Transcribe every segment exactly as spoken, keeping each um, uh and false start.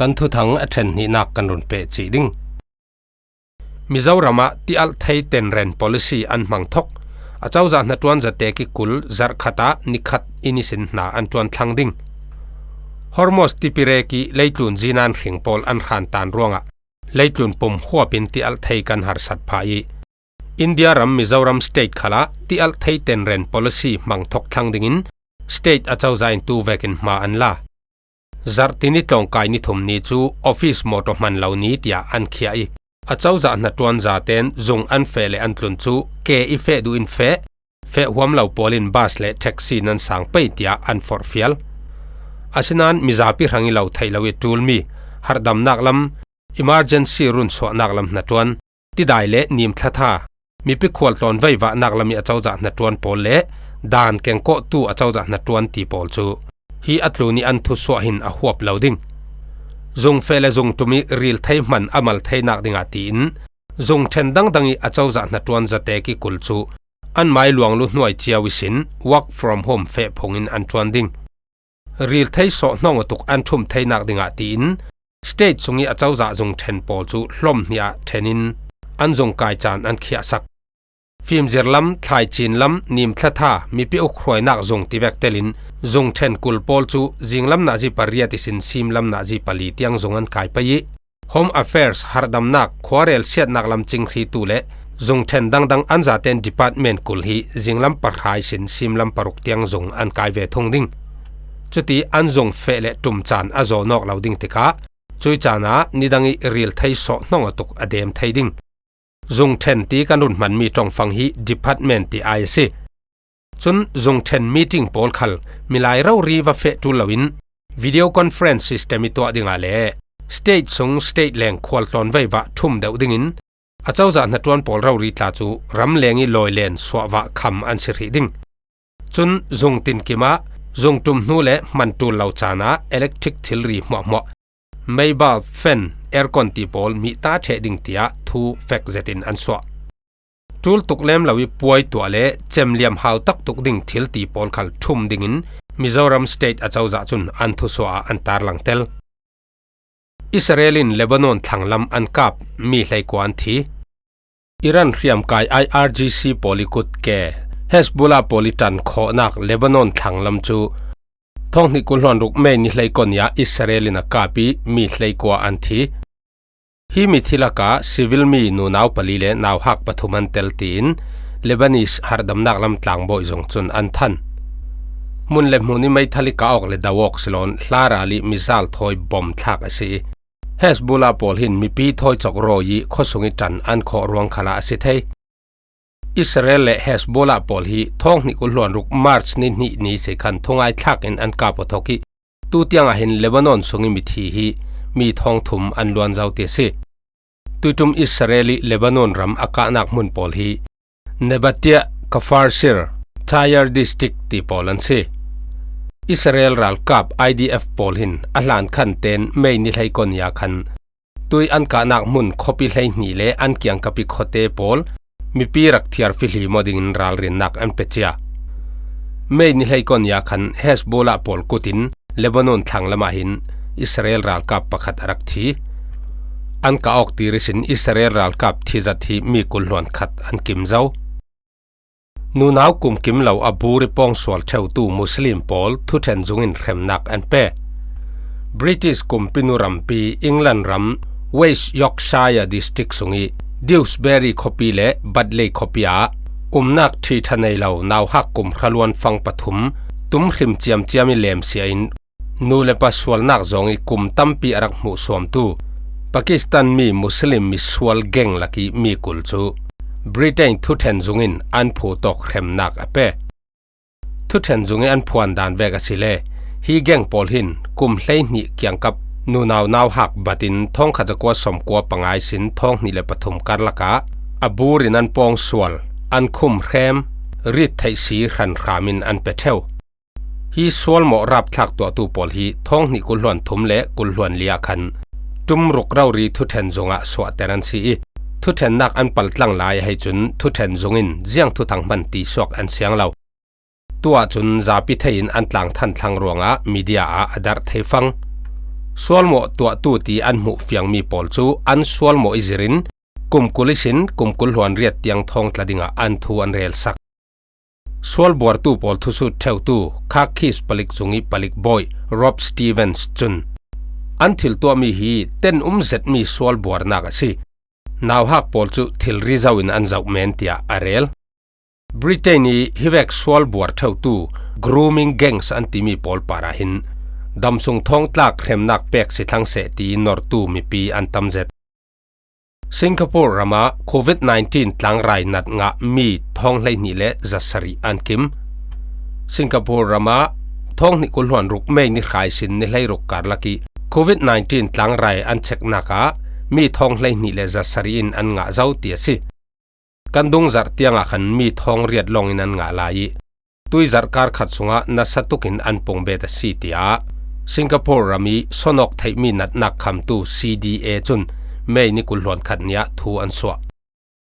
Kan thuthang a ṭhen hnihnak kan run peh cih ding. Mizoramah tialh thei tenren policy an hmang thawk. A cozah hnaṭuan zate kikul zarh khatah ni khat i nisin hna an ṭuan thlang ding. Hormuz tipirek ih leitlun zinan hring pawl an hrantan ruangah leitlun pum huapin tialh thei kan harsat phah ih, India ram Mizoram state khalah tialh thei tenren policy hmang thawk thlang dingin state a cozah in tu vekin hma an la. Zarh tini tlawngkai ni thum ni cu office mawṭaw hman lo ni tiah an khiah ih, a cozah hnaṭuan zaten zung an feh le an tlun cu ke i feh duh in feh, feh huam lo pawl in bus le taxi nan sang pei tiah an forhfial. Asinain mizapi hrang ih lo theih lo ih ṭulmi harhdamnak lam, emergency runsuahnak lam hnaṭuan, tidai le nim thlatha, mipi khual tlawn veivahnak lam ih a cozah hnaṭuan pawl le dan kengkawhtu a cozah hnaṭuan ti pawl cu hi a tlun ih an thusuah hin a huap lo ding. Zung feh le zung ṭum ih ril thei hman a mal theinak dingah tiin zung ṭhen dangdang ih a cozah hnaṭuan zate kikul cu an mai luanglu hnuai cio ihsin work from home feh phung in an ṭuan ding. Ril thei sawh hnawng awtuk an ṭhum theinak dingah tiin state sung ih a cozah zung ṭhen pawl cu hlom hnih ah ṭhen in an zung kai caan an khiahsak. Fimzir lam, thlaici lam, nim thlatha, mipi ukhruainak zung tivek telin zung ṭhen kul pawl cu zinglam nazi pariat ihsin simlam nazi pali tiang zung an kai pei ih, Home Affairs, harhdamnak, khuarel siatnak lam cinghritu le zung ṭhen dangdang an zaten department kul hi zinglam pahra ihsin simlam paruk tiang zung an kai ve thung ding. Cuti an zung feh le ṭum caan a zawh nawk lo ding tikah cuih caan ah nidang ih ril thei sawh hnawng awtuk a dem thei ding. Zung ṭhen ti kan run hmanmi ṭongfang hi department ti ai a si. Cun zung ṭhen meeting pawl khal milai rori va feh ṭul loin video conference system ih tuah dingah le state sung state leng khual tlawn veivah ṭhum deuh dingin a cozah hnaṭuan pawl rori tla cu ramleng ih lawilen suahvah kham an si hrih ding. Cun zung tinkim ah zung ṭum hnu le hman ṭul lo caan ah electric thilri hmuahhmuah, mei bulb, fan, aircon ti pawl mihta ṭheh ding tiah thu fek zetin an suah. Ṭul tuk lem lo ih puai tuah le cemliam hau taktuk ding thil ti pawl khal ṭhum dingin Mizoram state a cozah cun an thusuah ah an tarlang tel. Israel in Lebanon thlanglam an kap, mi hleikua an thi. Iran hriamkai I R G C pawl ih kut ke Hezbollah pawl ih ṭan khawhnak Lebanon thlanglam cu thawng hnih kul hluan ruk May ni hleikua ni ah Israel in a kap ih mi hleikua an thi. Hi mithi lakah civil mi nunau pali le nauhak pathum an tel tiin Lebanese harhdamnak lam tlangbawi zong cun an than. Hmun le hmun ih meithal ih kah awk le do awk si loin hla ral ih mizal thawi bom thlak a si ih, Hezbollah pawl hin mipi thawi cawk rawi ih khuasung ih ṭan an khawh ruang khalah a si thei. Israel le Hezbollah pawl hi thawng hnih kul hluan ruk March ni hnih ni si khan thungai thlak in an kap aw thawk ih, tu tiang ah hin Lebanon sung ih mithi hi mi thawng thum an luan zo ti a si. Tuiṭum Israel ih Lebanon ram a kahnak hmun pawl hi Nabatieh, Kfar Shir, Tyre District ti pawl an si. Israel ralkap I D F pawl hin a hlan khan tein May ni hleikua ni ah khan tui an kahnak hmun khuapi hleihnih le an kiangkap ih khuate pawl mipi rak thiar fihlim aw dingin ralrinnak an pe cia. May ni hleikua ni ah khan Hezbollah pawl kut in Lebanon thlanglam ah hin Israel ralkap pakhat a rak thi. An kah awk tir ihsin Israel ralkap thizat hi mi kul hluan khat an kim zo. Nunau kumkim lo a bur ih pawngsual ṭheutu Muslim pawl thuṭhen zung in hremnak an pe. British kumpinu rampi England ram West Yorkshire District sung ih Dewsbury khuapi le Badley khuapi ah umnak ṭhi ṭha nei lo nauhak kum hra luan fang pathum tum hrim ciamciam ih lemsiah in nu le pa sualnak zawng ih kum tampi a rak hmuhsuamtu Pakistan mi Muslim misual geng lak ih mi kul cu Britain thuṭhen zung in an phu tawk hremnak a pe. Thuṭhen zung ih an phuan dan vek a si le, hi geng pawl hin kum hleihnih kiangkap nunau nauhak bat in thawngkhat zakua sawmkua panga ihsin thawng hnih le pathum karlak ah a bur in an pawngsual, an khum hrem, rit theih si hranhram in an pe ṭheu. Hi sualmawh rapthlak tuahtu pawl hi thawng hnih kul hluan thum le kul hluan li ah khan ṭum ruk rori thuṭhen zung ah suahter an si ih, thuṭhennak an paltlang lai ahi cun thuṭhen zung in ziang thuthang hman ti suak an siang lo. Tu ahcun zapi thei in an tlang than thlang ruangah media ah a darh thei fang. Sualmawh tuahtu ti an hmuh fiangmi pawl cu an sualmawh i zirin kum kul ihsin kum kul hluan riat tiang thawngtla dingah an thu an relsak. Sualbuartu pawl thusut ṭheutu Khakis palik zung i palik bawi Rob Stevens cun an thil tuahmi hi ten um zetmi sualbuarnak a si. Nauhak pawl cu thilri zo in an zoh men tiah a rel. Britain i hivek sualbuar ṭheutu grooming gangs an timi pawl parah hin damsung thawngtlak hremnak pek si thlang seh ti nortu mipi an tam zet. Singapore ramah covid nineteen tlangrai nat ngah mi thawng hleihnih le zasarih an kim. Singapore ramah thawng hnih kul hluan ruk May ni hrai sin ni hleiruk karlak i covid nineteen tlangrai an cheknak ah mi thawng hleihnih le zasarih in an ngah zo ti a si. Kan dungzarh tiangah khan mi thawng riat lawngin an ngah lai i tuizarh kar khat sungah nasa tukin an pung bet a si, tiah Singapore ram i sawnawk theihmi natnak khamtu C D A cun May ni kul hluan khat ni ah thu an suah.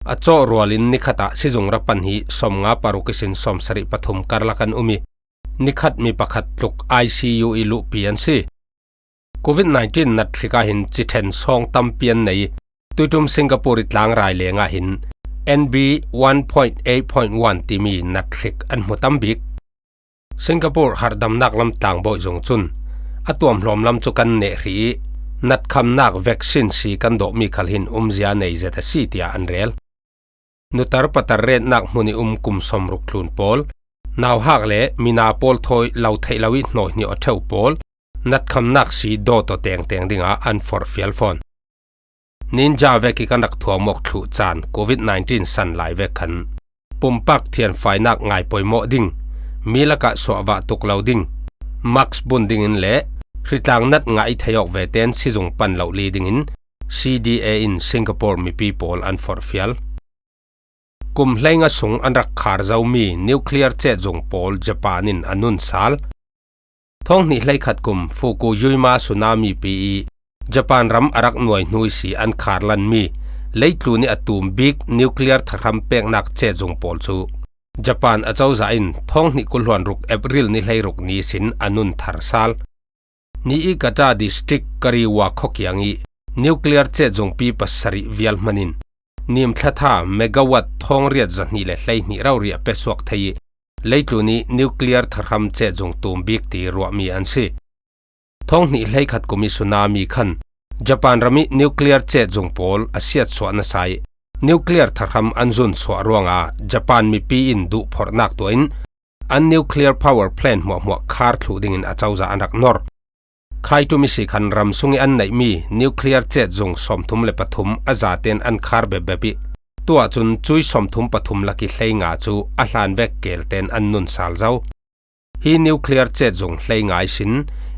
A cawh rualin nikhat ah sizung ra pan hi sawmnga paruk ihsin sawmsarih pathum karlak an um i nikhat mi pakhat tluk I C U i luhpi an si. Covid nineteen nat hrik ah hin ciṭhen sawng tampi an nei i tuiṭum Singapore i tlangrai lengah hin N B one point eight point one timi nat hrik an hmu tam bik. Singapore harhdamnak lam tlangbawi zung cun a tuamhlawm lam cu kan neh hrih i natkhamnak vaccine si kan dawhmi khal hin umzia nei zet a si, tiah an rel. Nutar patar retnak hmun i um kum sawmruk thlun pawl, nauhak le mina pawl thawi lo theih lo i hnawi hnih aw ṭheu pawl natkhamnak si dawt aw tengteng dingah an forhfial fawn. Ninja vek i kan rak thuam awk thluh caan covid nineteen san lai vek khan pumpak thianfainak ngai poimawh ding, mi lakah suahvah tuk lo ding, mask bun dingin le hritlang nat ngah i thei awk vete'n sizung pan loh li dingin C D A in Singapore mipi pawl an forhfial. Kum hleinga sung an rak khar zomi nuclear cetzung pawl Japan in a nun sal. Thawng hnih hleikhat kum Fukuyama tsunami pi i Japan ram a rak nuai hnu ihsi an khar lanmi leitlun i a tum bik nuclear thahram peknak cetzung pawl cu Japan acozah in thawng hnih kul hluan ruk April ni hleiruk ni sin a nun thar sal. Niigata District Kariwa khuakiang i nuclear cetzungpi pasarih vial hman in nimthla tha megawatt thawng riat zahnih le hleihnih rori a pesuak thei i leitlun i nuclear thahram cetzung tum bik ti ruahmi an si. Thawng hnih hleikhat kum i tsunami khan Japan ram i nuclear cetzung pawl a siatsuah nasa i nuclear thahram an zunsuah ruangah Japan mipi in duhphorhnak tuah in an nuclear power plant hmuahhmuah khar thluh dingin acozah an rak nor. Khaiṭum ihsi khan ram sung i an neihmi nuclear cetzung sawmthum le pathum a zate'n an khar bepbep i tuah cun cui sawmthum pathum lak i hleinga cu a hlan vek kelte'n an nun sal zo. Hi nuclear cetzung hleinga ihsin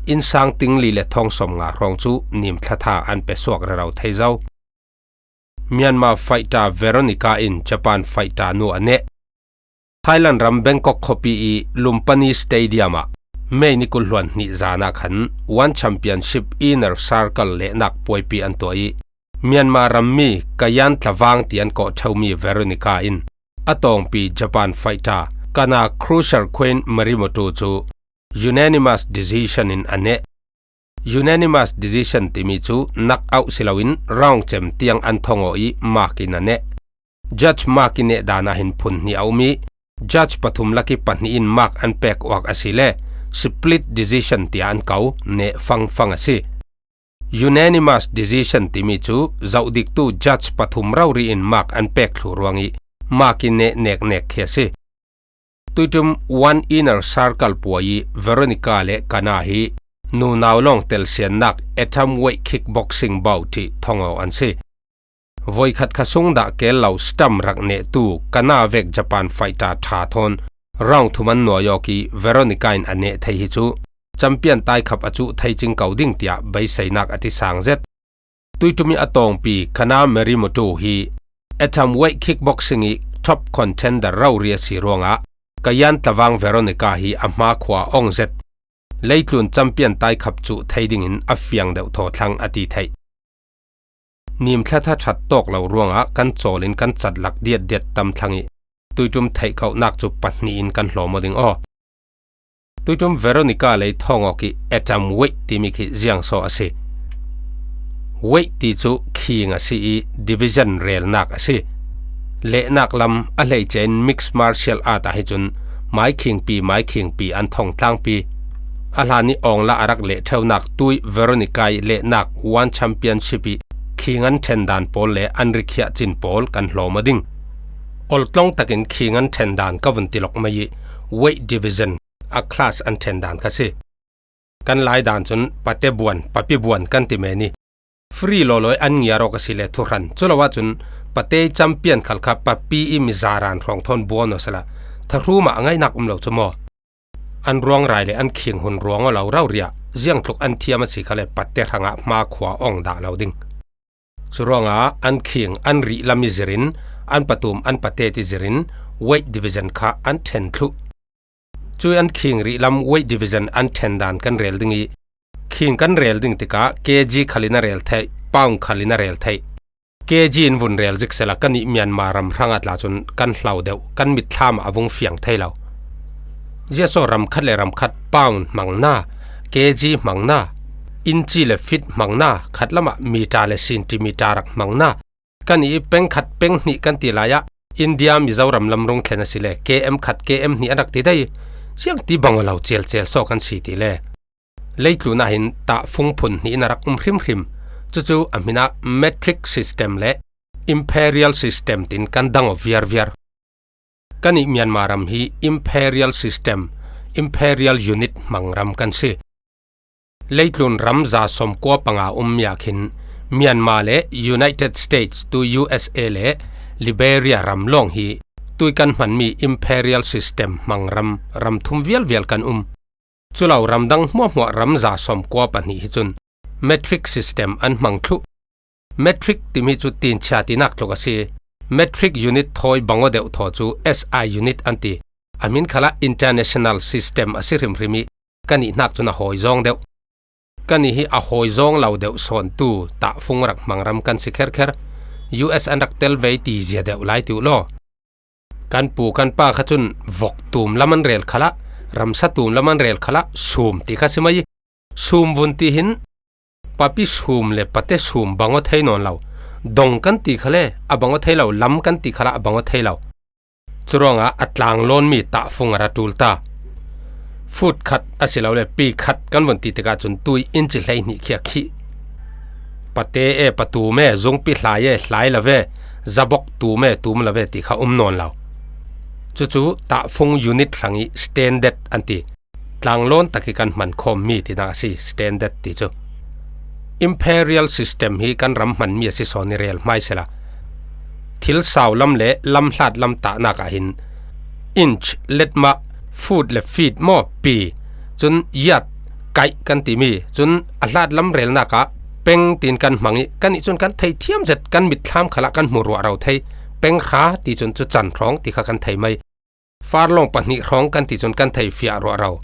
innsang ting li le thawng sawmnga hrawng cu nimthla tha an pesuak rero thei zo. Myanmar fighter Veronica in Japan fighter nu a neh. Thailand ram Bangkok khuapi i Lumpani Stadium ah May ni kul hluan hnih zan ah khan One Championship Inner Circle lehnak puaipi an tuah i Myanmar rammi Kayan Tlavang ti an kawh ṭheumi Veronica in a tawngpi Japan fighter Kana Cruiser Queen Morimoto cu unanimous decision in a neh. Unanimous decision timi cu knock out si loin round cem tiang an thawng aw i mark in a neh. Judge mark i neh dan ah hin phun hnih a um i judge pathum lak i pahnih in mark an pek uak a si le split decision tiah an ko, neh fangfang a si. Unanimous decision timi cu zohdiktu judge pathum rori in mark an pek thluh ruang i mark i neh neknek khi a si. Tuiṭum One Inner Circle puai i Veronica le Kana hi nunau lawng telsiannak atom weight kickboxing bout i thawng aw an si. Voikhat kha sung dah kel lo stamp rak nehtu Kana vek Japan fighter ṭha thawn round thum an nuai awk i Veronica in a neh thei hi cu champion taikhap a cuh thei cing ko ding tiah beiseinak a ti sang zet. Tuiṭum i a tawngpi Kana Morimoto hi atom weight kickboxing i top contender rori a si ruangah Kayan Tlavang Veronica hi a hmakhua ong zet. Leitlun champion taikhap cuh thei dingin a fiang deuh thawthlang a ti theih. Nimthla tha ṭhat tawk lo ruangah kan cawl in kan cat lak diatdiat tam thlang i tuiṭum theihkohnak cu pahnih in kan hlawm aw ding aw. Tuitum Veronica lei thawng awk i atom weight timi khi ziang saw a si. Weight ti cu khing a si i division relnak a si. Lehnak lam a hleice in mixed martial art ah hi cun mai khingpi, mai khingpi an thawng tlangpi. A hlan i awng la a rak leh ṭheunak tui Veronica i lehnak One Championship i khing an ṭhen dan pawl le an rikhiah cin pawl kan hlawm aw ding. Oltlawng takin khing an ṭhen dan ka vun ti lawk mai i weight division a class an ṭhen dan kha si. Kan lai dan cun pate buan, papi buan kan ti men i free lawlawi an ngiar awk a si le thuhran. Culo ahcun pate champion khal kha papi i mizaran hrawng thawn buan aw sela thahru mah a ngaihnak um lo cu maw? An ruangrai le an khing hun ruang aw lo rauh riah ziangtluk an thiam a si kha le pate hrangah hma khua awng dah lo ding. Curuangah an khing an rih lam i zirin, an patum an patet i zirin weight division kha an ṭhen thluh. Cui an khing rih lam weight division an ṭhen dan kan rel ding i, khing kan rel ding tikah K G khal in a rel theih, pound khal in a rel theih. K G in vun rel zik sela kan ih Myanmar ram hrang a tla cun kan hlau deuh, kan mitthlam ah a vung fiang thei lo. Ziahsaw ram khat le ram khat pound hmangna, K G hmangna, inchi le feet hmangna, khat lamah meter le centimeter rak hmangna, kan ih peng khat peng hnih kan ti lai ah India Mizoram lam rung thlen a si le K M khat K M hnih an rak ti dai. Siangti bang aw lo cialcial saw kan si ti le. Leitlun ah hin tahfung phun hnih in a rak um hrimhrim. Cucu a hmin ah metric system le imperial system tin kan dang aw viarviar. Kan ih Myanmar ram hi imperial system, imperial unit hmang ram kan si. Leitlun ram za sawmkua panga ummi ah khin Myanmar le United States tu U S A le Liberia ram lawng hi tui kan hmanmi imperial system hmang ram, ram thum vialvial kan um. Culo ramdang hmuahhmuah ram za sawmkua pahnih hi cun metric system an hmang thluh. Metric timi cu tinchia tinak tluk a si. Metric unit thawi bang aw deuh thaw cu S I unit an ti. A hmin khalah international system a si hrimhrim i kan ih hnak cun a hawi zawng deuh. Kan ih hi a hawi zawng lo deuh sawntu tahfung rak hmang ram kan si kherkher. U S an rak tel ve ti zia deuh lai ti uh law. Kan pu kan pa kha cun vok tum lam an rel khalah, ramsa tum lam an rel khalah sum ti kha si mai. Sum vun ti hin papi sum le pate sum bang aw thei nawn lo. Dong kan ti khale a bang aw thei lo, lam kan ti khalah a bang aw thei lo. Curuangah a tlanglawnmi tahfung a ra ṭul ta. Foot khat a si lo le pi khat kan vun ti tikah cun tui inchi hleihnih khi a khih. Pate e, patum e, zungpi hlai e, hlai lo ve, zabok tum e, tum lo ve ti kha um nawn lo. Cucu tahfung unit hrang i standard an ti. Tlanglawn tak i kan hman khawmmi tinak a si standard ti cu. Imperial system hi kan ram hmanmi a si sawn i rel hmaisela. Thil sau lam le lam hlat lam tahnak ah hin inch, letmah, foot le feet maw, pi, cun yard, kaih kan timi, cun a hlat lam relnak ah peng tin kan hmang i, kan ih cun kan thei thiam zet, kan mitthlam khalah kan hmu ruah ro thei, peng hra ti cun cu can hrawng ti kha kan thei mai. Farlawng pahnih hrawng kan ti cun kan thei fiah ruah ro.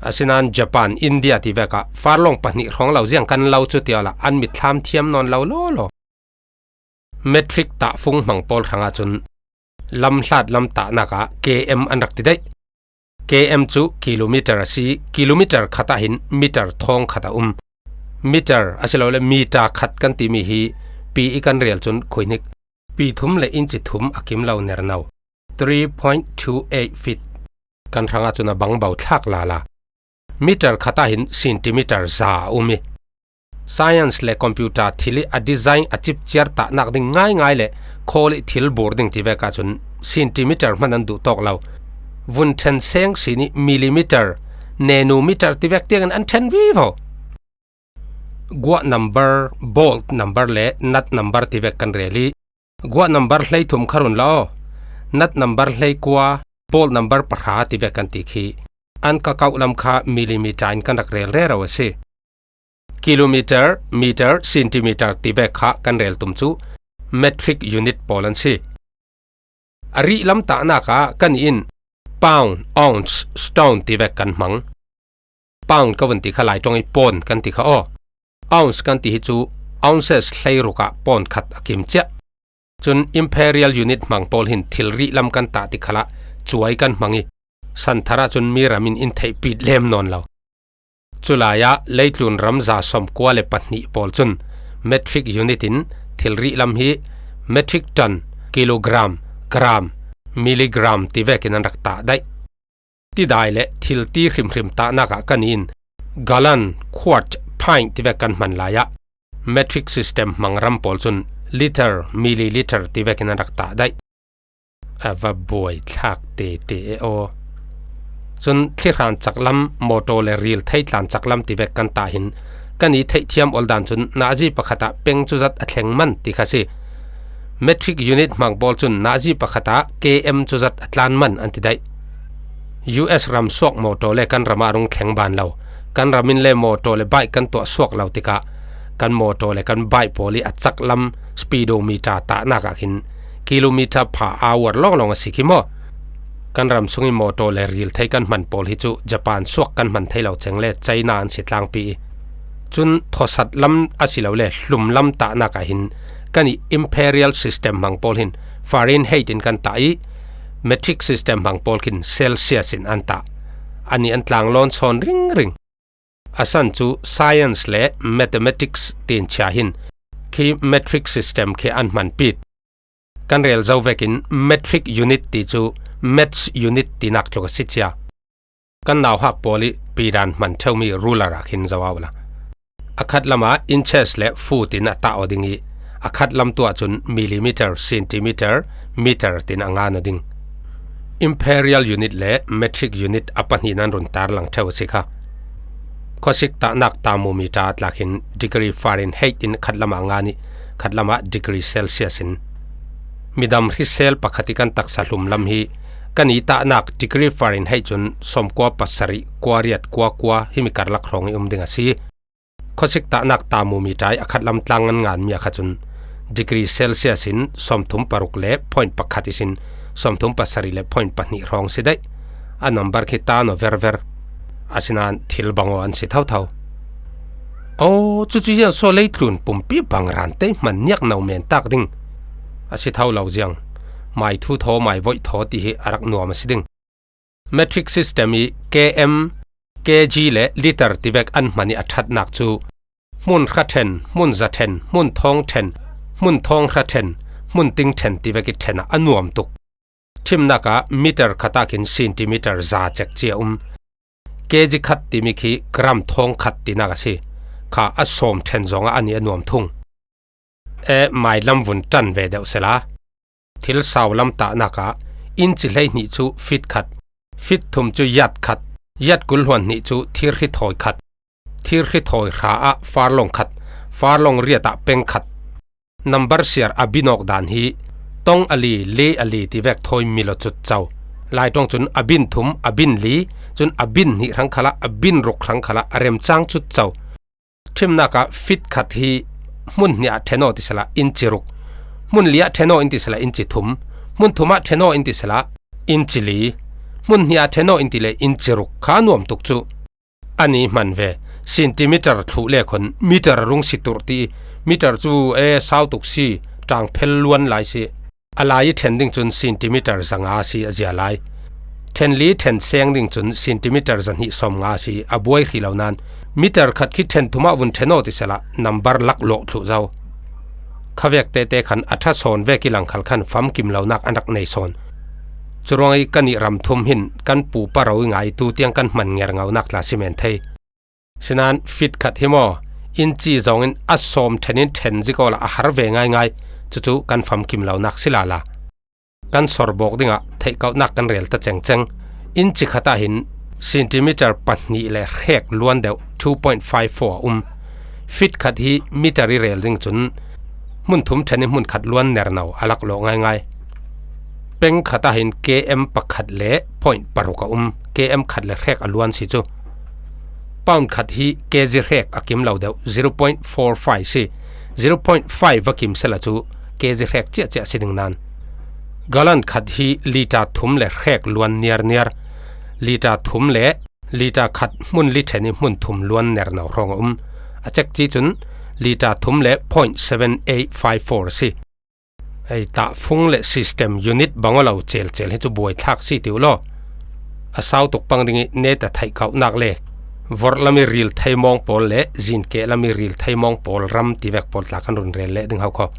Asinain Japan, India ti vekah farlawng pahnih hrawng lo ziang kan lo cu tiah la an mitthlam thiam nawn lo lawlaw. Metric tahfung hmang pawl hrangah cun lam hlat lam tahnak ah K M an rak ti daih. K M cu kilometer a si, kilometer khat ah hin meter thawng khat a um. Meter a si lo le meter khat kan timi hi pi i kan rel cun khuihnik pi thum le inchi thum a kim lo ner no. Three point two eight feet. Kan hrangah cun a bang bo thlak lala. Meter khat ah hin centimeter za a um i, science le computer thil i a design a cipciar tahnak ding ngaingai le khawl i thil bur ding ti vek ahcun centimeter hman an duh tawk lo. Vun ṭhen seng sin i millimeter, nanometer ti vek tiangin an ṭhen vivo. Guah number, bolt number le nut number ti vek kan rel i, guah number hleithum kha run la aw. Nut number hleikua, bolt number pahra ti vek kan ti khi an kakauh lam kha millimeter in kan rak rel rero a si. Kilometer, meter, centimeter ti vek kha kan rel tum cu metric unit pawl an si. A rih lam tahnak ah kan in pound, ounce, stone ti vek kan hmang. Pound ka vun ti kha Lai ṭawng i pawn kan ti kha aw. Ounce kan ti hi cu ounces hleiruk ah pawn khat a kim ciah. Cun imperial unit hmang pawl hin thil rih lam kan tah ti khalah cuai kan hmang i, Santhar ah cun mi ram in in theihpit lem nawn lo. Culai ah leitlun ram za sawmkua le pahnih pawl cun metric unit in thilri lam hi metric ton, kilogram, gram, milligram ti vekin an rak tah daih. Tidai le thilti hrimhrim tahnak ah kan in gallon, quart, pint ti vek kan hman lai ah metric system hmang ram pawl cun liter, milliliter ti vekin an rak tah daih. A va buai thlak tete e aw. Cun thlihran caklam, mawtaw le ril thei tlan caklam ti vek kan tah hin kan i theihthiam awldan cun nazi pakhat ah peng cuzat a thleng man ti kha si. Metric unit hmang pawl cun nazi pakhat ah K M cuzat a tlan man an ti daih. U S ram suak mawtaw le kan ram ah rung thleng ban lo. Kan ram in le mawtaw le bike kan tuah suak lo tikah kan mawtaw le kan bike pawl i a caklam speedometer tahnak ah khin kilometer per hour lawnglawng a si khi maw? Kan ram sung i mawtaw le ril thei kan hman pawl hi cu Japan suak kan hman thei lo ceng le China an si tlangpi i, cun thawsat lam a si lo le hlum lam tahnak ah hin kan i imperial system hmang pawl hin Fahrenheit in kan tah i, metric system hmang pawl khin Celsius in an tah. An i an tlang lawn sawn ringring. A san cu science le mathematics tinchia hin khi metric system khi an hmanpit. Kan rel zo vekin metric unit ti cu mats unit tinak tluk a si cia. Kan nauhak pawl i pidan hman ṭheumi ruler ah khin zo awla. A khat lamah inches le foot in a tah aw ding i, a khat lam tuah cun millimeter, centimeter, meter tin a ngan aw ding. Imperial unit le metric unit a pahnih nan run tarlang ṭheu a si kha. Khuasik tahnak thermometer a tlak hin degree Fahrenheit in khat lamah ngan i, khat lamah degree Celsius in. Midam hrisel pakhat i kan taksa hlum lam hi kan i tahnak degree Fahrenheit cun sawmkua pasarih, kua riat, kua kua himi karlak hrawng i um ding a si. Khuasik tahnak thermometer i a khat lam tlang an nganmi a kha cun degree Celsius in sawmthum paruk le point pakhat ihsin sawmthum pasarih le point pahnih hrawng si daih. A nambar khi tan aw verver. Asinain thil bang aw an si thotho. Aw, cucu ziang saw leitlun pumpi bang ran te hman niak no men tak ding. A si tho lo ziang. Mai thu thaw, mai voih thaw ti hi a rak nuam a si ding. Metric system i K M, K G le liter ti vek an hman i a ṭhatnak cu hmun hra ṭhen, hmun za ṭhen, hmun thawng ṭhen, hmun thawng hra ṭhen, hmun ting ṭhen ti vek i ṭhen ah a nuam tuk. Ṭhimnak ah meter khat ah khin centimeter za cek ci a um. K G khat timi khi gram thawng khat tinak a si. Kha a sawm ṭhen zongah a ni a nuam thung. E, mailam vun ṭan ve deuh sela. Thil sau lam tahnak ah inchi hleihnih cu fit khat, fit thum cu yat khat, yat kul hluan hnih cu thirhri thawi khat, thirhri thawi hra ah farlawng khat, farlawng riat ah peng khat. Nambar siar a bin awk dan hi tong a li, li a li ti vek thawi mil aw cut co. Lai ṭawng cun a bin thum, a bin li, cun a bin hnih hrang khalah, a bin ruk hrang khalah a remcang cut co. Ṭhimnak ah fit khat hi hmun hnih ah ṭhen aw ti sela inchi ruk, hmun li ah ṭhen aw in ti sela inchi thum, hmun thum ah ṭhen aw in ti sela inchi li, hmun hnih ah ṭhen aw in ti le inchi ruk kha nuam tuk cu. Ani hman ve, centimeter thluh le khon meter a rung si turh ti, meter cu e sau tuk si, ṭang phel luan lai si. A lai i ṭhen ding cun centimeter zanga si a zia lai. Ṭhen li ṭhen seng ding cun centimeter zahnih sawmnga si a buai hrih lo nain meter khat khi ṭhen thum ah vun ṭhen aw ti sela nambar laklawh thluh zo. Khavek tete khan a ṭha sawn vek i langkhal khan famkim lonak an rak nei sawn. Curuang i kan i ram thum hin kan pu paro i ngai tu tiang kan hman nger ngonak tla si men thei. Sinain fit khat hi maw, inchi zongin a sawm ṭhen in ṭhen zik awla a har ve ngaingai, cucu kan famkim lonak si lala. Kan sorbawk dingah theihkauhnak kan rel ta cengceng. Inchi khat ah hin centimeter pahnih le hrek luan deuh two point five four a um. Fit khat hi meter i rel ding cun hmun thum ṭhen in hmun khat luan nerno a laklawh ngaingai. Peng khat ah hin K M pakhat le point paruk a um, K M khat le hrek a luan si cu. Pound khat hi K G hrek a kim lo deuh, zero point four five si. Zero point five va kim sela cu K G hrek ciahciah si ding nain. Gallon khat hi liter thum le hrek luan niarniar. Liter thum le liter khat hmun li ṭhen i hmun thum luan nerno hrawng a um. A cek ci cun liter thum le point seven eight five four a si. Hei tahfung le system unit bang aw lo celcel hi cu buaithlak si ti uh law. A sau tuk pang ding ih neta theih kauhnak le vorh lam ih ril thei mawng pawl le zinkeh lam ih ril thei mawng pawl ram tivek pawl tla kan run rel leh ding hau khaw.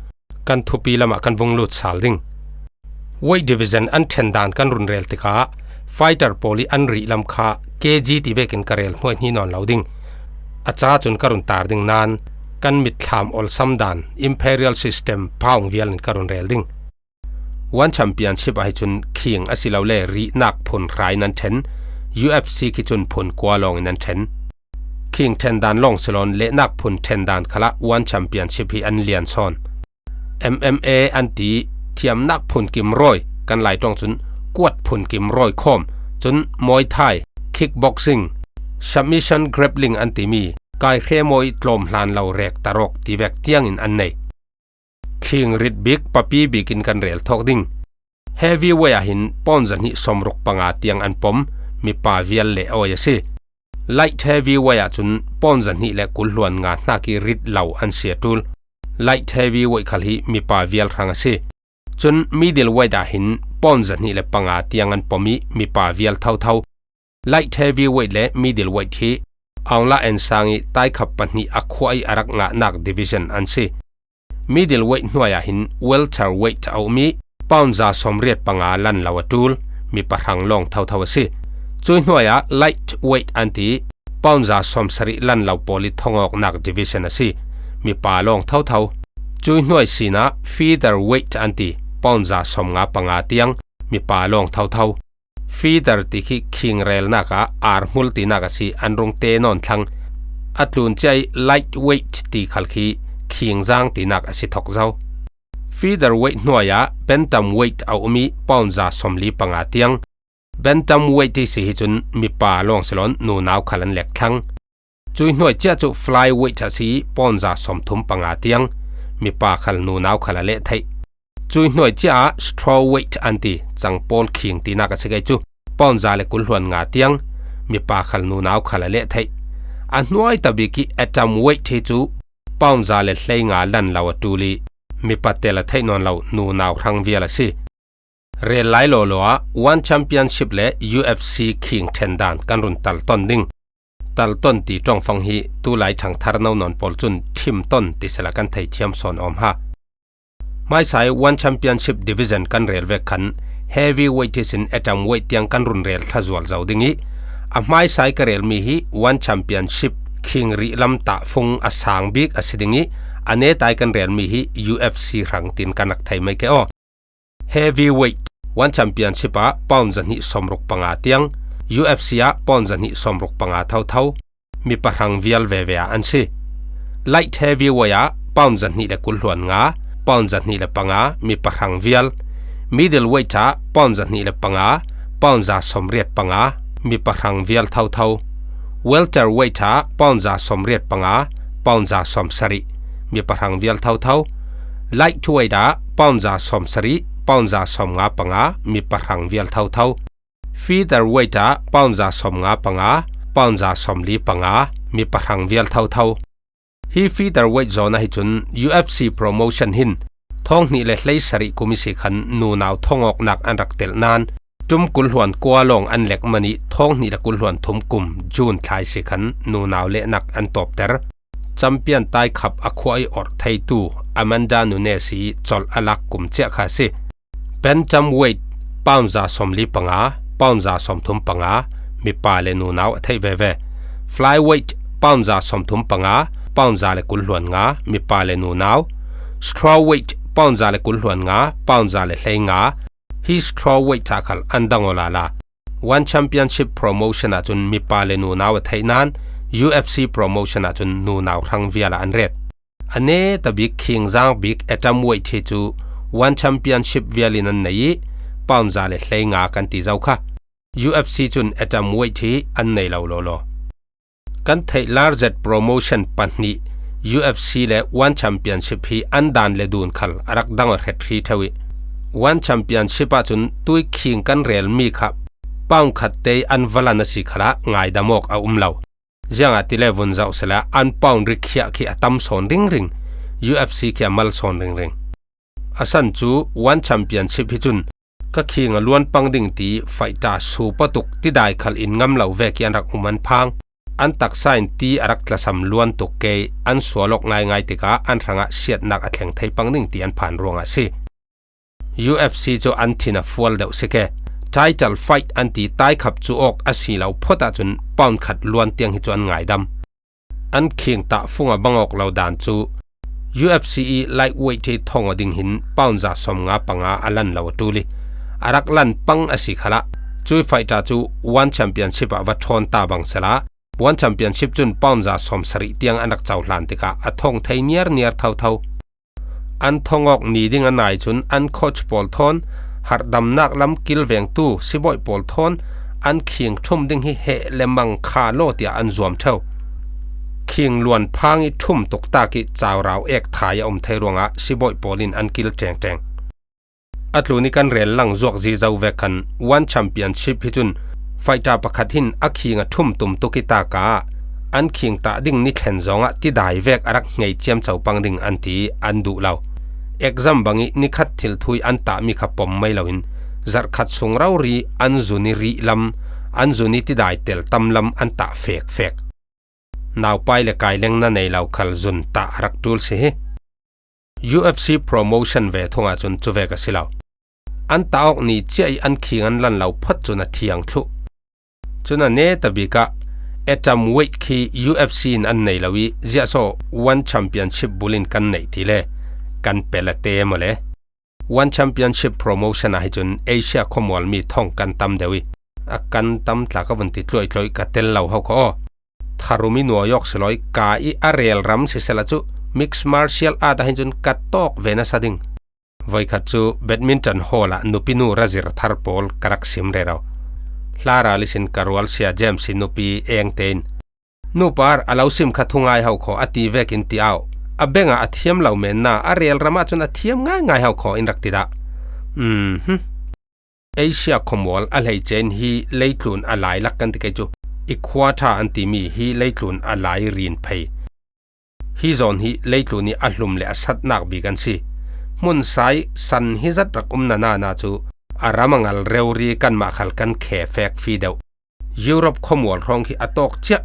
Kan thupi lamah kan vung lut sal ding. Weight division an ṭhen dan kan run rel tikah fighter pawl ih an rih lam kha K G tivekin ka rel hnuaihni nawn lo ding. A ca cun ka run tar ding nain kan mitthlam olsam dan imperial system pound vialin ka run rel ding. One Championship ahi cun khing asilole rihnak phun hrai nan ṭhen, U F C khi cun phun kua lawngin an ṭhen. Khing ṭhen dan lawng silon lehnak phun ṭhen dan khalah One Championship hi an lian sawn. M M A an ti, thiamnak phun kim rawi, kan Laiṭawng cun kuat phun kim rawi khawm, cun Muay Thai, kickboxing, submission grappling an timi kaihre mawi tlawm hlan lo rek tarawk tivek tiangin an nei. Khing rit bik, papi bikin kan rel thawk ding. Heavyweight ah hin pound zahnih sawmruk panga tiang an pom, mipa vial le awi a si. Light heavyweight ah cun pound zahnih le kul hluan nga hnak ih rit lo an si a ṭul. Light heavyweight khal hi mipa vial hrang a si. Cun middleweight ah hin pound zahnih le panga tiang an pom ih mipa vial thotho. Light heavyweight le middleweight hi Aung La N sang ih taikhap pahnih a khuah ih a rak ngahnak division an si. Middleweight hnuai ah hin welterweight a um ih pound za sawmriat panga lan lo a ṭul, mipa hrang lawng thotho a si. Cui hnuai ah lightweight an ti, pound za sawmsarih lan lo pawl ih thongawknak division a si, mipa lawng thotho. Cui hnuai sinah featherweight an ti, pound za sawmnga panga tiang, mipa lawng thotho. Feather ti khi khing relnak ah arhmul tinak a si, an rung te nawn thlang. A tlun ciah ih lightweight ti khal khi khing zang tinak a si thok zo. Featherweight hnuai ah bantamweight a um ih pound za sawmli panga tiang. Bantamweight ih si hi cun mipa lawng silon nunau khal an lek thlang. Cui hnuai ciah cu flyweight a si ih pound za sawmthum panga tiang, mipa khal nunau khal a leh theih. Cui hnuai ciah ah strawweight an ti, cangpawl khing tinak a si kei cu, pound za le kul hluan nga tiang, mipa khal nunau khal a leh theih. A hnuai tabik ih atomweight hi cu pound za le hleinga lan lo a ṭul ih mipa tel a theih nawn lo nunau hrang vial a si. Rel lai lawlaw ah One Championship le U F C khing ṭhen dan kan run talton ding. Talton ti ṭongfang hi tulai ṭhangthar no nawn pawl cun ṭhimton ti sela kan thei thiam sawn awm ha. Hmaisa ih One Championship division kan rel vek khan heavyweight ihsin atomweight tiang kan run rel thla zual zo ding ih, a hmaisa ih ka relmi hi One Championship khing rih lam tahfung a sang bik a si ding ih, a neta ih kan relmi hi U F C hrang tin kan rak thei mai ke aw. Heavyweight One Championship ah pound zahnih sawmruk panga tiang, U F C ah pound zahnih sawmruk panga thotho, mipa hrang vial veve ah an si. Light heavyweight ah pound zahnih le kul hluan nga, pound zahnih le panga, mipa hrang vial. Middleweight ah pound zahnih le panga, pound za sawmriat panga, mipa hrang vial thotho. Welterweight ah pound za sawmriat panga, pound za sawmsarih, mipa hrang vial thotho. Lightweight ah pound za sawmsarih, pound za sawmnga panga, mipa hrang vial thotho. Featherweight ah pound za sawmnga panga, pound za sawmli panga, mipa hrang vial thotho. Hi featherweight zawn ahi cun U F C promotion hin thawng hnih le hlei sarih kum ih si khan nunau thongawknak an rak telh nain ṭum kul hluan kua lawng an lek man ih thawng hnih le kul hluan thum kum June thla ih si khan nunau lehnak an tawpter. Champion taikhap a khuah ih orh theitu Amanda Nunes ih colh a lak kum ciah kha a si. Bantamweight pound za sawmli panga, pound za sawmthum panga, mipa le nunau a theih veve. Flyweight pound za sawmthum panga, pound za le kul hluan nga, mipa le nunau. Strawweight pound za le kul hluan nga, pound za le hleinga. Hi strawweight ah khal an dang aw lala. One Championship promotion ah cun mipa le nunau a theih nain U F C promotion ah cun nunau hrang vial ah an ret. A neta bik khingzang bik atomweight hi cu One Championship vialin an nei ih pound za le hleinga kan ti zo kha. U F C cun atomweight hi an nei lo lawlaw. Kan theih largest promotion pahnih U F C le One Championship hi an dan le dun khal a rak dang aw hret hri ṭheu ih One Championship ahcun tui khing kan relmi kha pound khatte ih an va lan a si khalah ngaidam awk a um lo. Ziangahtile vun zoh sehla an pound rik khiah khi a tam sawn ringring, U F C khi a mal sawn ringring. A san cu One Championship hi cun Ka khing a luan pang ding ti fighter su patuk tidai khal in ngam lo vek i an rak um an phang. An taksa in ti a rak tlasam luan tuk kei, an sual awk ngaingai tikah an hrangah siatnak a thleng thei pang ding ti an phan ruangah a si. U F C cu an thin a fual deuh si ke. Title fight an ti taikhap cu awk a si lo phot ahcun pound khat luan tiang hi cu an ngaidam. An khing tah fung a bang awk lo dan cu U F C i lightweight hi thong aw ding hin pound za sawm nga panga a lan lo a ṭul i a rak lan pang a si khalah, cui fighter cu One Championship ah va ṭhawn ta bang sela, One Championship cun pound za sawm sarih tiang an rak cohlan tikah a thong thei niarniar thotho. An thong awk ni ding a nai cun an coach pawl thawn harhdamnak lam kilvengtu sibawi pawl thawn an khing ṭhum ding hi heh le mang kha law tiah an zuam ṭheu. Khing luan phang i ṭhum tuktak i caurau ek thai a um thei ruangah sibawi pawl in an kil ṭengṭeng. A tlun i kan rel lang zuak zizo vek khan One Championship hi cun fighter pakhat hin a khing a ṭhum tum tuk i taka an khing tah ding ni thlen zawngah tidai vek a rak ngei ciamco pang ding an ti an duh lo. Exam bang i nikhat thil thui an tahmi kha pom mai loin zarh khat sung rori an zun i rih lam, an zun i tidai tel tam lam an tah fekfek. Naupai le kaileng na nei lo khal zun tah a rak ṭul si hi. U F C promotion ve thungah cun cuvek a si lo. An tah awk ni ciah i an khing an lan lo phot cun a thiang thluh. Cun a neta bik ah atom weight khi U F C in an nei lo i ziahsaw One Championship bulin kan neih ti le kan pel a te maw le. One Championship promotion ah hi cun Asia khuamual mi thong kan tam deuh i a kan tam tla ka vun ti tluaitluai ka tel lo ho kho aw. Tharum i nuai awk si law i ka i a rel ram sisela cu mixed martial art ah hi cun ka tawk ve nasa ding. Voikhat cu badminton hall ah nupinu razir thar pawl ka rak sim rero. Hla ral ihsin ka rualsia James i nupi eng tein, "Nupar, a lo sim kha thungai ho kho," a ti vekin ti au. A bengah a thiam lo menna a rel ram ahcun a thiam ngaingai ho kho in rak ti dah. Mhm. Asia khuamual a hleice in hi leitlun a lai lak kan ti kei cu equator an timi hi leitlun a lai rin phei. Hi zawn hi leitlun i a hlum le a satnak bik an si. Hmun sai san hi zat rak um na nana cu a ram a ngal rori kanmah khal kan khe fek fi deuh. Europe khuamual hrawng hi a tawk ciah.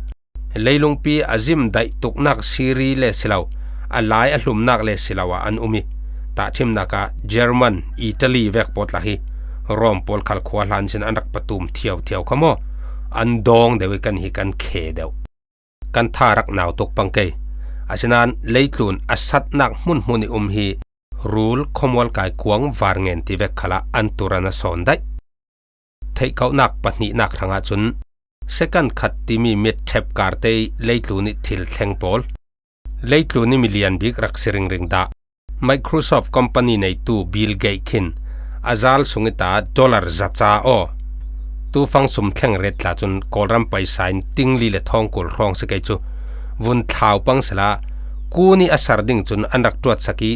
Leilungpi a zim daih tuknak siri le si lo, a lai a hlumnak le si lo ah an um i, tahṭhimnak ah German, Italy vek pawt lah hi Rome pawl khal khua hlan sin an rak patum thiau thiau kha maw? An dawng deuh i kan hi kan khe deuh. Kan tha rak nau tuk pang kei. Asinain leitlun a satnak hmunhmun i um hi rul khuamual kai kuang var ngen ti vek khalah an tur an a sawn daih. Theihkauhnak pahnihnak hrangah cun second khat timi mit ṭhep karte i leitlun i thil thleng pawl, leitlun i milian bik rak si ringring dah. Microsoft company neitu Bill Gates khin a zal sung i ta dollar za ca aw. Tufang sum thleng ret tla cun Kawlram paisa in tingli le thawngkul hrawng si kei cu vun thlau pang sela, kun i a sar ding cun an rak ṭuatsak i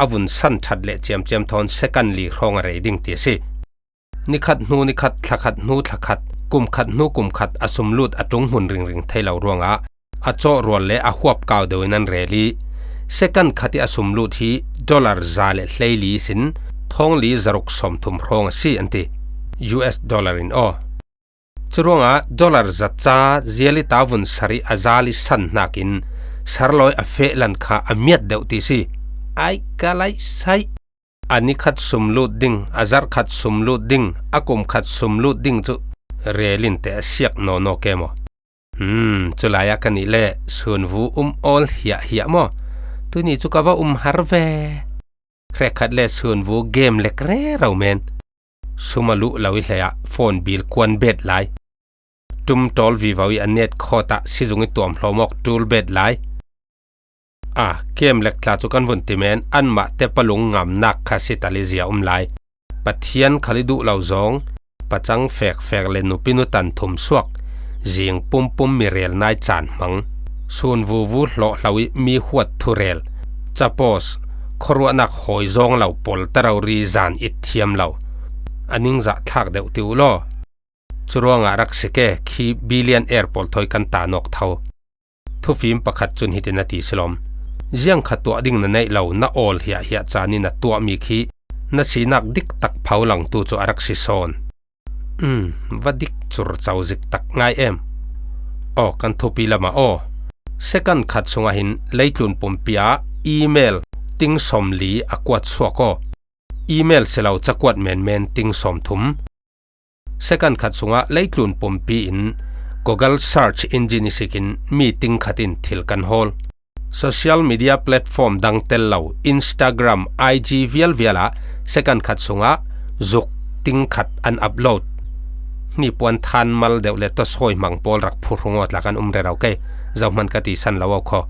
a vun san ṭhat le ciamciam thawn second li hrawng a rei ding ti a si. Nikhat hnu nikhat, thlakhat hnu thlakhat, kumkhat hnu kumkhat a sumlut a ṭung hmun ringring thei lo ruangah a cawh rual le a huap kau deuh in an rel i, second khat i a sumlut hi dollar za le hleili sin thawngli zaruk sawmthum hrawng a si an ti. U S dollar in aw. Curuangah dollar za ca zial i ta vun sar i a zal i san hnakin sarlawi a feh lan kha a miat deuh ti si. Ai ka laih saih. A nikhat sumlut ding, a zarhkhat sumlut ding, a kumkhat sumlut ding cu rel in teh a siak nawnaw ke maw? Hmm, culai ah ka nih le sunvu um awl hiahhiah maw? Tuni cu ka va um har ve. Hrekkhat le sunvu game lek rero men. Sum a luh lo i hlei ah phone bill kuan bet lai. Tum ṭawl vivo i a net khawt ah sizung i tuam hlawm awk ṭul bet lai. A, kem lek tla cu kan vun ti men, anmah te palung ngamnak kha si tal i zia um lai. Pathian khal i duh lo zawng, pacang fekfek le nupinu tan thum suak, zing pumpum mi rel nai caan hmang. Sun vuvu hlawh hlo i mi huat thu rel. Capos, khuaruahnak hawi zawng lo pawl ta rori zan it thiam lo. A ningzah thlak deuh ti uh law. Curuangah rak si ke khi billionaire pawl thawi kan ta nawk tho. Thufim pakhat cun hitin a ti silawm. Ziang kha tuah ding na neih lo, na awl hiahhiah caan in a tuahmi khi Na sinak dik tak pho langtu cu a rak si sawn. Um, va dik curcau zik tak ngai em. Aw, kan thupi lamah aw. Second khat sungah hin leitlun pumpi ah email ting sawmli a kuat suak aw. Email si lo, cakuat menmen ting sawmthum. Second khat sungah leitlun pumpi in Google Search Engine ihsikin mi ting khat in thil kan hawl. Social media platform dang tel lo, Instagram, I G vialvial ah second khat sungah zuk ting khat an upload. Hnipuan than mal deuh le tasawi hmang pawl rak phu hrung aw, tla kan um rero kei, zohman ka tisan lo aw khaw.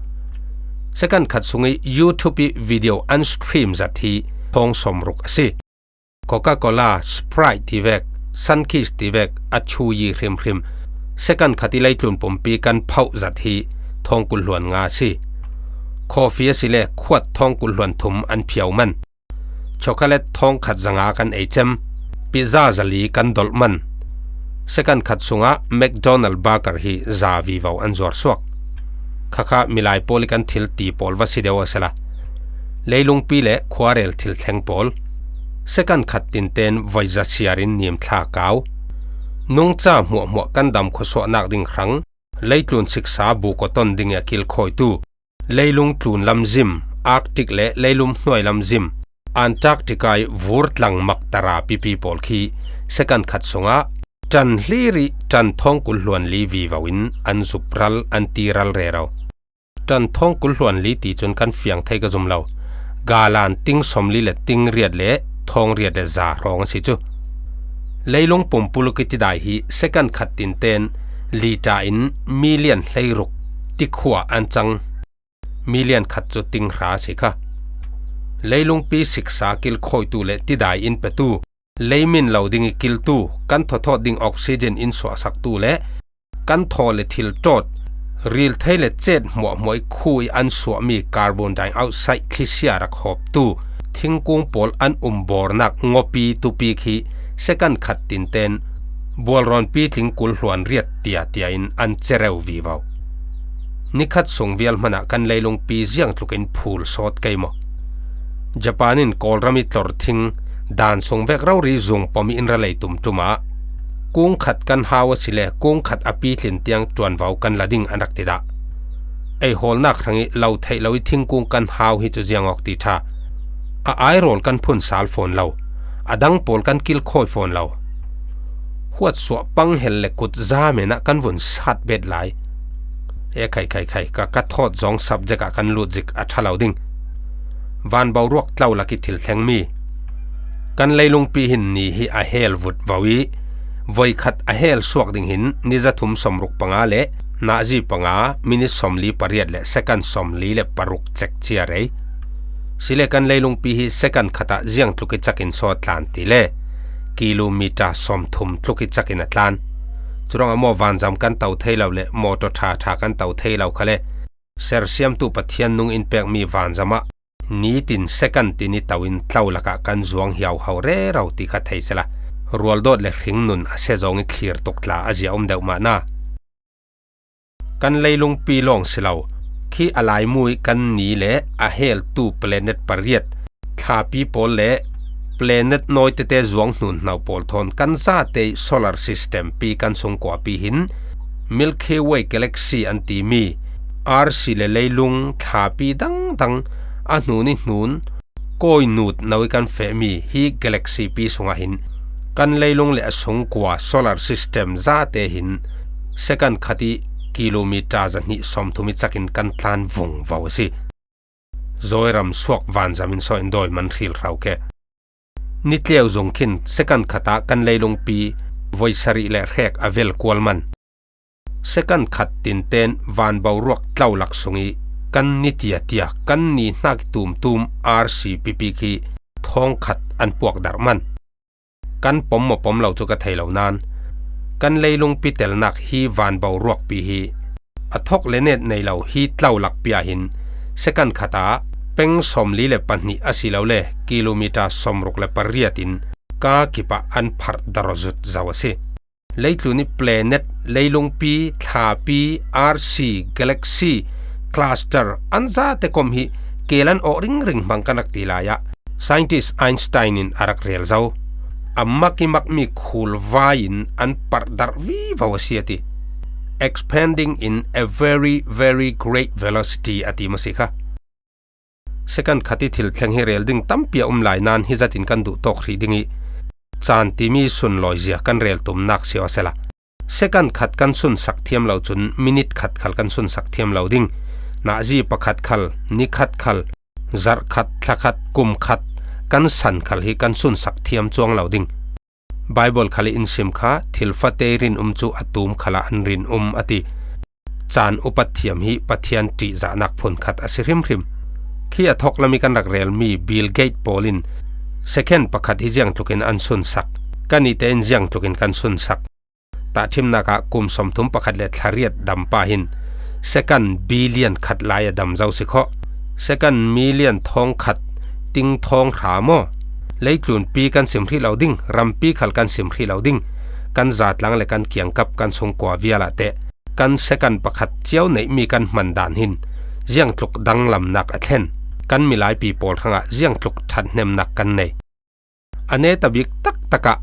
Second khat sung ih YouTube ih video an stream zat hi thawng sawmruk a si. Coca-Cola, Sprite ti vek, Sunkist ti vek a chuyi hrimhrim second khat ih leitlun pumpi kan phauh zat hi thawng kul hluan nga a si. Coffee a si le khuat thawng kul hluan thum an phiau man. Chocolate thawng khat zanga kan ei cem. Pizza zali kan dolh man. Second khat sungah McDonald burger hi za vivo an zuar suak. Khakha milai pawl ih kan thil ti pawl va si deuh a sela, leilungpi le khuarel thil thleng pawl. Second khat tinten voi za siarin nim thla kau. Nungca hmuahhmuah kan dam khuasuahnak ding hrang leitlun siksa bu kawton ding ih a kilkhawitu, leilung tlun lam zim, Arctic le leilum hnuai lam zim, Antarctica ih vur tlang mak tara pipi pawl khi second khat sungah ṭan hlir ih ṭan thawng kul hluan li vivo in an zupral, an tiral rero. Ṭan thawng kul hluan li ti cun kan fiang thei ka zum lo. Galan ting sawmli le ting riat le thawng riat le za hrawng a si cu. Leilung pumpuluk ih tidai hi second khat tinten lita in million hleiruk tikhua an cang. Million khat cu ting hra a si kha. Leilungpi siksa kilkhawitu le tidai in petu, leimin lo ding ih kiltu, kan thawthawt ding oxygen in suahsaktu le kan thaw le thil ṭawt, ril thei le cet hmuahhmuah ih khu ih an suahmi carbon dioxide thlisia rak hawptu thingkung pawl an um bawrnak ngawpi tupi khi second khat tinten bualrawnpi tling kul hluan riat tiatia in an cereu vivo. Nikhat sung vial hmanah kan leilungpi ziangtlukin phul sawt kei maw? Japan in Kawlram ih tlor thing dan sung vek rori zung pom ih in ra lei tumtum ah kung khat kan hau a si le kung khat a pitlin tiang ṭuanvo kan la ding an rak ti dah. Ei hawlnak hrang ih lo theih lo ih thingkung kan hau hi cu ziang awk ti ṭha. A airawl kan phun sal fawn lo, a dang pawl kan kilkhawi fawn lo. Huatsuah pang hel le kut za men ah kan vun sat bet lai. E khai khai khai, ka, ka thawt zawng subject ah kan lut zik a ṭha lo ding. Vanboruak tlo lak ih thil thlengmi. Kan leilungpi hin ni hi a hel vutvo ih voikhat a hel suak ding hin ni zathum sawmruk panga le nahzi panga minit sawmli pariat le second sawmli le paruk cek cia rei. Sile kan leilungpi hi second khatah ziang tluk ih cakin sawt tlan ti le kilometer sawmthum tluk ih cakin a tlan. Curuangah maw vanzam kan to thei lo le mawtaw ṭha ṭha kan to thei lo kha le sersiamtu Pathian nung in pekmi vanzam ah nitin second tin ih to in tlo lakah kan zuang hiauho rero ti kha thei sela, rualdawt le hringnun a sia zawng ih thlir tuk tla a zia um deuh mahna. Kan leilungpi lawng si lo, khi a laimu ih kan ni le a heltu planet pariat, thlapi pawl le planet nawi tete zuang hnunhnau pawl thawn kan zate ih solar system pi kan sungkuapi hin Milky Way galaxy an timi R C le leilung thlapi dangdang a hnun ih hnun kawi nut no ih kan fehmi hi galaxy pi sungah hin kan leilung le a sungkua solar system zate hin second khat ih kilometer zahnih sawmthum ih cakin kan tlan vungvo a si. Zawiram suak vanzam in saw in dawi man hril hro ke. Ni tleu zung khin second khatah kan leilungpi voi sarih le hrek a vel kual man. Second khat tinten vanboruak tlo lak sung ih kan ni tiatia kan ni hnak tumtum R C pipi khi thawng khat an puak darh man. Kan pom maw pom lo cu ka thei lo nain kan leilungpi telnak hi vanboruakpi hi a thok le net nei lo hi tlo lakpi ah hin second khatah peng sawmli le pahnih a si lo le kilometer sawmruk le pariat in ka kipah an pharh darh zut zo a si. Leitlun ih planet, leilungpi, thlapi, R C, galaxy, cluster an zate kom hi kel an awh ringring hmang kan rak ti lai ah Scientist Einstein in a rak rel zo. A mak i mak mi khul vai in an parh darh vivo a si a ti. Expanding in a very, very great velocity a ti masi kha. Second khat i thil thleng hi rel ding tampi a um lai nan hi zatin kan duh tawk hrih ding i caan timi sunlawizia kan rel tumnak si aw sela. Second khat kan sunsak thiam lo cun minute khat khal kan sunsak thiam lo ding. Nahzi pakhat khal, ni khat khal, zarh khat, thla khat, kum khat kan san khal hi kan sunsak thiam cuang lo ding. Bible khal i in sim kha, thil fate rinum cu a tum khalah an rinum a ti. Caan upat thiam hi Pathian ṭihzahnak phun khat a si hrimhrim. Khi a thawk lam i kan rak relmi Bill Gates pawl in second pakhat hi ziangtlukin an sunsak, kan ite in ziangtlukin kan sunsak. Tahṭhimnak ah kum sawmthum pakhat le thla riat dam pa hin second billion khat lai a dam zo si khawh. Second million thawng khat ting thawng hra maw? Leitlunpi kan sim hrih lo ding, rampi khal kan sim hrih lo ding. Kan zatlang le kan kiangkap kan sungkua vial ah teh kan second pakhat cio neihmi kan hman dan hin ziangtluk danglamnak a thlen. Kan milaipi pawl hrangah ziangtluk ṭhathnemnak kan nei. A neta bik taktakah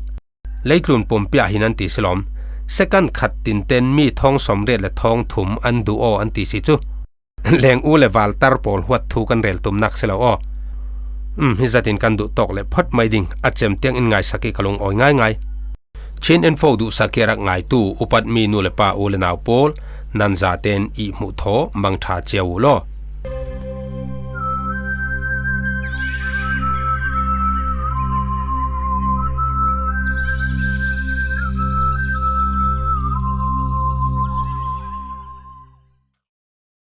leitlun pumpi ah hin an ti si lawm. Second khat tinten mi thawng sawmriat le thawng thum an duh aw an ti si cu. Leng u le valtar pawl huat thu kan rel tumnak si lo aw. Um, hi zatin kan duh tawk le phawt mai ding a cem tiang in ngaisak i ka lungawi ngaingai. Chin Info duhsak i a rak ngaitu upatmi nu le pa u le nau pawl nan zaten i hmuh thaw mangṭha cio u law.